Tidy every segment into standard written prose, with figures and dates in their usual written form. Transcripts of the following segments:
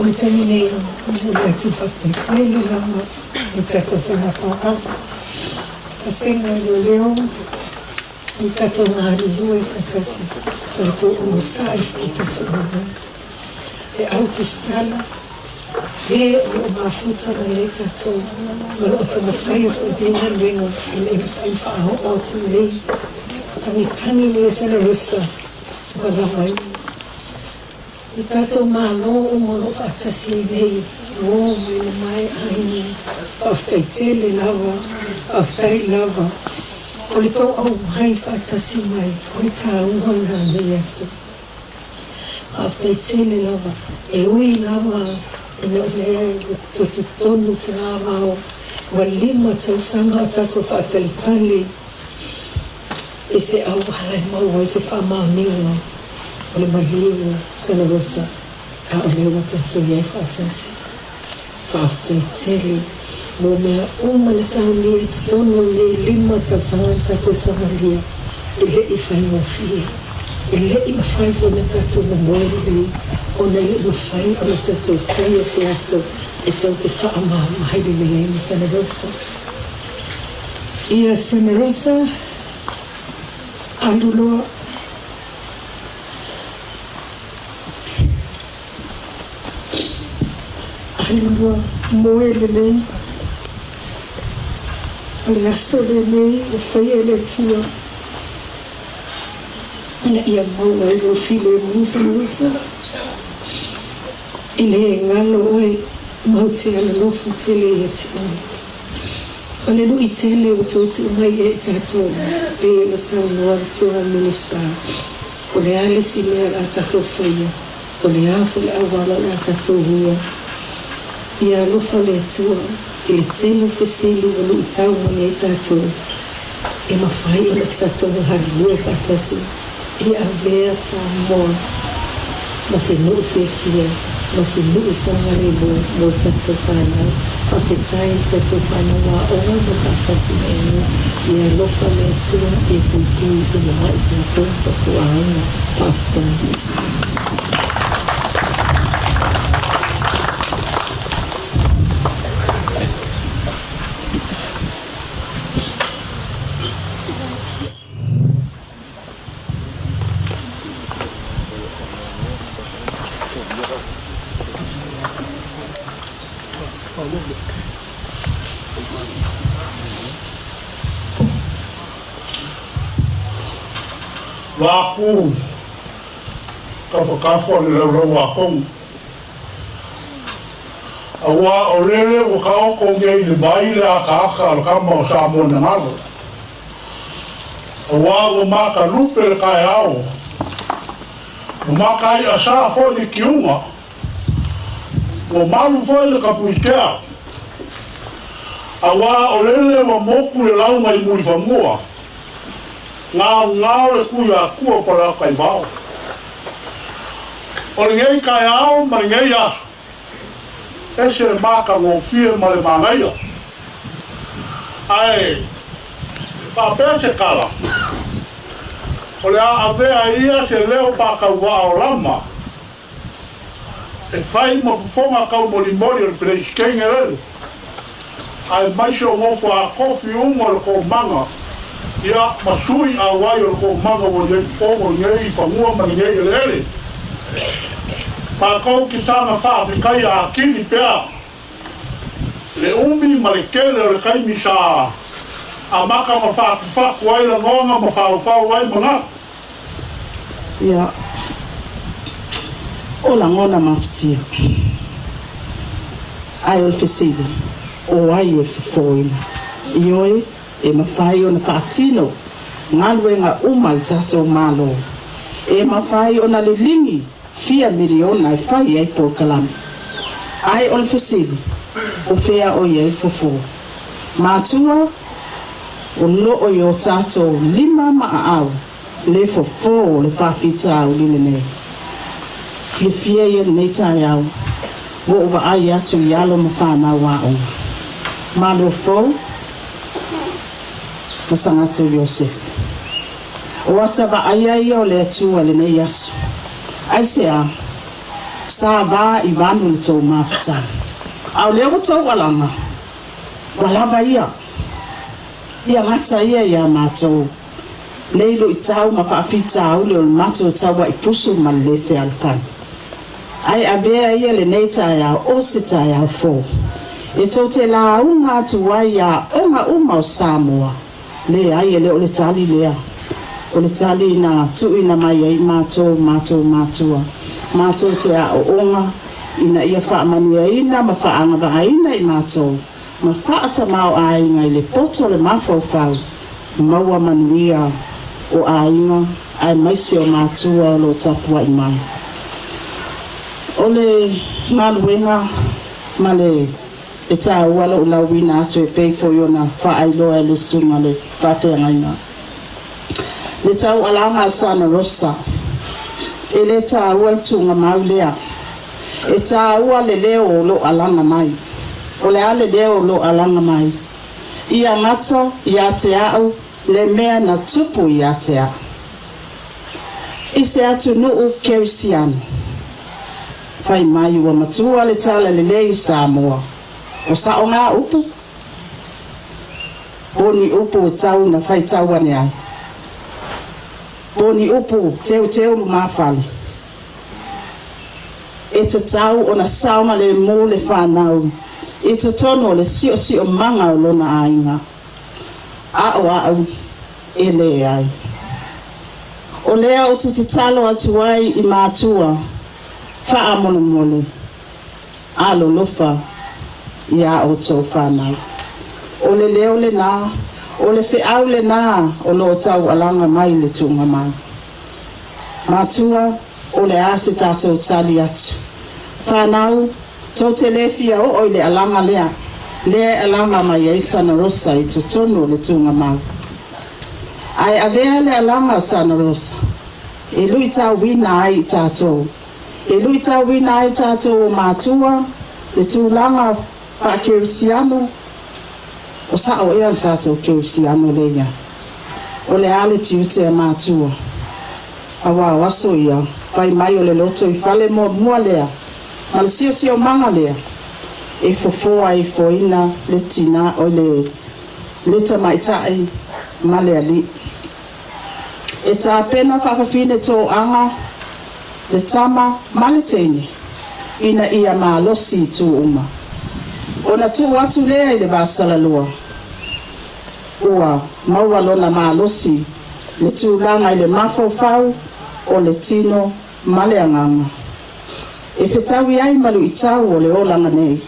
le taimi nei, e momoli atu le faafetai tele lava i le tatou faiga paopao, vasega o leoleo, i le tatou galulue faatasi ma le tou onosai foi i le tatou auaunaga. Le au tusitala, e o lo o mafuta mai ai tatou ma o lo o taumafaia foi lenei galuega ina ia mafai ona faaoo atu nei tagitagi nei e Sanarosa ua lava ai i tatou Malo uma o lo o faatasi ai nei, o mai mamae aiga, faafetai tele lava, faafetai lava o le tou aumai faatasi mai, o le taua lena o lenei aso. Faafetai tele lava, e ui lava ina o lea ua totonu togavao, ua 5 tausaga o tatou faatalitali i se auala e maua ai se faamaoniga o le maliu Santa Rosa, a o lea ua tatou i ai faatasi. Faafetai tele mo mea uma na saunia i totonu o lenei 5 tausaga na tatou savalia, e le i faigofie. E le i mafai foi ona tatou momoe lelei ona e le i mafai ona tatou faia se aso e tatou te faamavae lelei ai ma Santa Rosa. Ia Santa Rosa, alu loa. Alu loa, moe lelei. O le aso lenei ua faia e le Atua ina ia maua ai lou filemu Santa Rosa. E le galo oe matou te alolofa tele ia te oe. O le lui tele ua toe tuu mai ia i tatou, pei ona saunoa le Afioga i le Minisita, o le a le isi mea o le a tatou faia, o le a foi le auala o le a tatou uia. Ia alofa le Atua i le tele o fesili ua luitau mai ai tatou, e mafai ona tatou galulue faatasi e avea Samoa ma se nuu fiafia ma se nuu saogalemu mo tatou fanau. Faafetai i tatou fanau aoga mo faatasi mai nei. Ia alofa le Atua e puipui uma i tatou ma tatou aiga. Faafetai. Lāku kafakafa o le laulau a Fono. Auā o lele ua taoto nei i le vai le akaaka a le tama o Samoa na galo. Auā ua matalupe le taeao, ua mataiʻasā foi le tiuga, ua malu foi le tapuitea. Auā o lele ua motu le lauga i Mulifanua, gaogao le Tuiatua Palataivao. O lenei taeao ma lenei aso, ese le matagofie ma le manaia. Ae faapea se tala, o le a avea ia se leo faatauvaa o Lama e fai ma fofoga taumolimoli o le Pereisitene lele, aemaise o nofo a tofi uma o le toomaga, ia, ma sui auai o le toomaga ua i ai totonu o lenei fanua ma lenei eleele. Matou te saga faafetaia atili pea le umi ma le tele o le taimi sa amata ma fatufatu ai lagona ma faufau ai manatu. Ia, o lagona mafatia. Ae o le fesili, o ai e fofoina? Ioe, e mafai ona faatino galuega uma a le tatou Malo. E mafai ona liligi fia miliona e fai ai polokalame. Ae o le fesili, o fea o i ai le fofo? Matua, o lo o i o tatou lima ma aao le fofo o le faafitauli lenei. Fiafia ia lenei taeao ua ou vaai atu i alo ma fanau aoga. Malo fou ma Sagato Iosefe. O ata vaaia ia o le Atua lenei aso. Aisea? Sa va i vanu le tou mafutaga. A o lea ua tou alaga, ua lava ia. Ia gata ia iā matou nei luitau ma faafitauli o le matou tauaipusu ma le lē fealofani. Ae avea ia lenei taeao o se taeao fou e tou te lauga atu ai i aoga uma o Samoa. Leai, e le o le tali lea. O le tali na tuuina mai ai matou, matou matua, matou te aooga ina ia faamanuiaina ma faaagavaaina i matou ma faatamaoaiga i le poto o le mafaufau, maua manuia o aiga aemaise o matua o lo o tapuai mai. O le galuega ma le e taua lou lauina atu e pei foi ona faailoa e le susuga le faafeagaiga. Le taualaga a Sana Rosa, e le taua le tuugamau lea. E taua le leo o loo alaga mai. O le a le leo o loo alaga mai? Ia gata ia te au le mea na tupu ia te au. I se atunuu kerisiano, fai mai ua matua le talalelei i Samoa. O sao ngā upu? Po o ni upu e tau na faitau ane ai? Po o ni upu teuteu lumafale? E tatau ona saogalemu le fanau i totonu o le siosiomaga o lona aiga. A o au, e leai. O lea ou te tatalo atu ai i matua, faamolemole, alolofa iā outou fanau. O le leo lenā, o le feau lenā o lo o taualaga mai le tuugamau. Matua, o le a se tatou tali atu? Fanau, tou te le fia oo i le alaga lea, lea e alaga mai ai Sana Rosa i totonu o le tuugamau. Ae avea le alaga o Sana Rosa e luitauina ai i tatou, e luitauina ai tatou o matua, le tulaga faakerisiano, o sao ea le tatou kerisiano lea i ai? O le a le tiute a matua? Aua o aso ia, fai mai o le loto i fale muamua lea, ma le siosiomaga lea, e fofoa ai foina le tinā, o le, le tamaitai ma le alii. E tapena faafafine toaga le tama ma le teine, ina ia malosi i itu uma. Ona tuu atu lea i le vasalalua, ua maua lona malosi le tulaga i le mafaufau o le tino ma le agaga, e fetaui ai ma luitau o le olaga nei.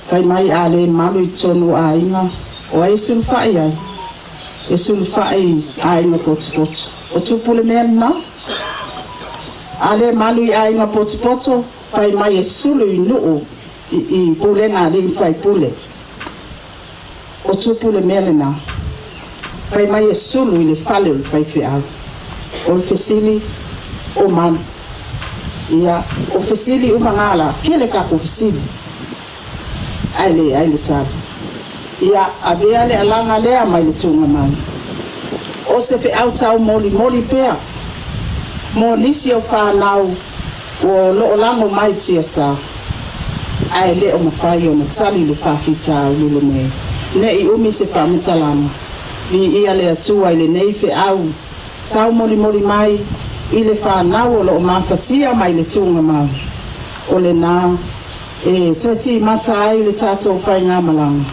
Fai mai a le malu i totonu o aiga, o ai e sulufai ai? E sulufai i aiga potopoto. O tupu le mea lenā? A le malu i aiga potopoto, fai mai e sulu i nuu i pulega a alii ma faipule. O tupu le mea lenā? Fai mai e sulu i le fale o le faifeau. O le fesili, o malu? Ia, o fesili uma ngā la, tele tatou fesili, ae leai le tali. Ia, avea le alaga lea mai le tuugamau. O se feau taumolimoli pea mo nisi o fanau ua o loo lago mai tiasa, ae le o mafai ona tali le faafitauli lenei. Ne i umi se faamatalaga, viia le Atua i lenei feau taumolimoli mai i le fanau o loo mafatia mai le tuugamau. O lenā e toe timata ai le tatou faigamalaga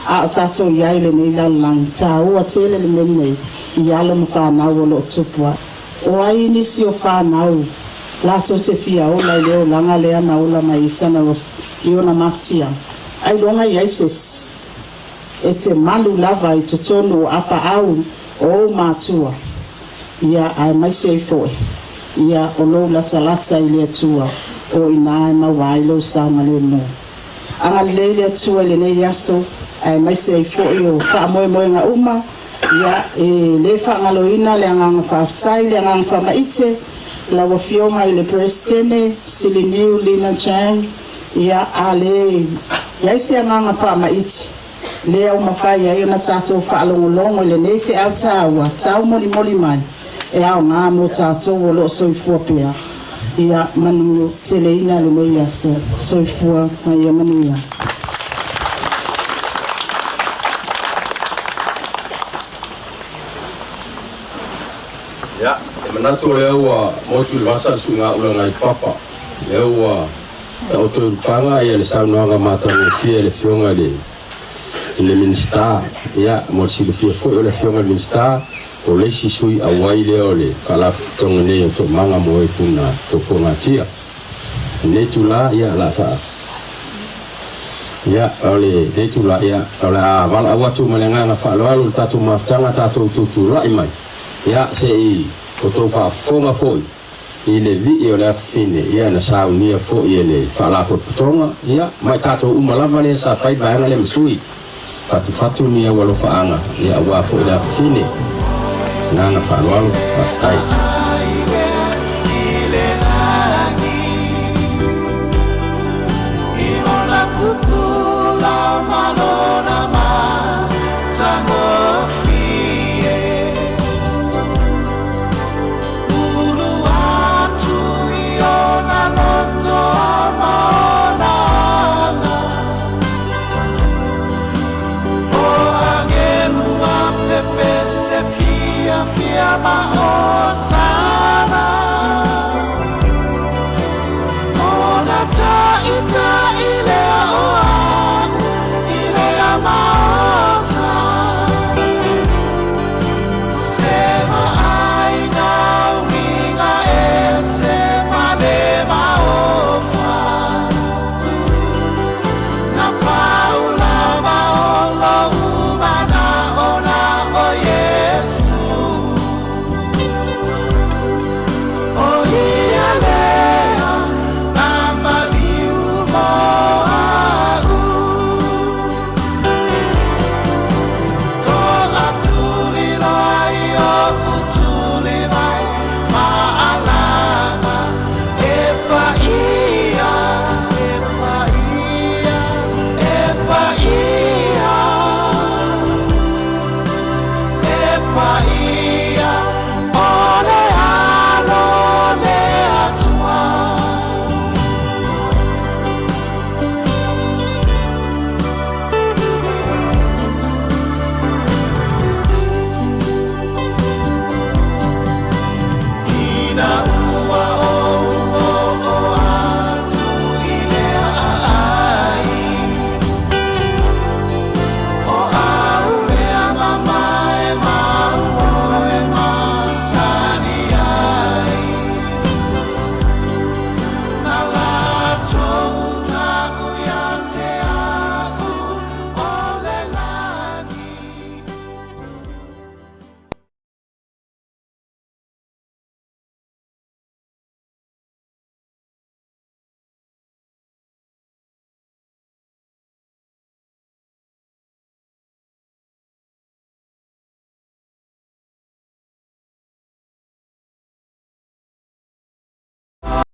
a o tatou i ai i lenei lalolagi. Taua tele le mea lenei i alo ma fanau o loo tupu ae. O ai nisi o fanau latou te fia ola i le olaga lea na ola mai ai Sana Rosa i ona mafatiaga? Ailoga i ai se isi e te malu lava i totonu o apaau o ou matua, ia, aemaise ai foi, ia, o lou latalata i le Atua, o i inā e maua ai lou saogalemu. Agalelei le Atua i lenei aso, aemaise ai foi o faamoemoega uma, ia, e le faagaloina le agaga faafetai, le agaga faamaite, lau Afioga i le Peresetene, Siliniu Lina Chang, ia, a le i ai se agaga faamaite, lea ua mafai ai ona tatou faalogologo i lenei feau taua taumolimoli mai e aogā mo tatou o loo soifua pea. Ia manu teleina lenei aso. Soifua ma ia manuia. Ia, e manatu o lea ua motu i le vasa le suigaula nai papa. Lea ua taoto i lupaga ia le saunoaga matagofie a le Afioga i le Minisita. Ia, mo le silafia foi o le Afioga i le Minisita, o le isi sui auai lea o le Faalapotopotoga nei o Toomaga mo e Puna Puapuagatia. Lenei itulā, ia, o le a faa Ia, o lenei itulā, ia, o le a valaau atu ma le agaga faaaloalo i le tatou mafutaga tatou tutulai mai, ia, se i outou faafofoga foi i le vii o le afafine, ia, na saunia foi e le Faalapotopotoga, ia, ma i tatou uma lava lea sa fai vaega lea ma sui, fatufatu ni au alofaaga, ia, aua foi le afafine. Agaga faaaloalo, faafetai.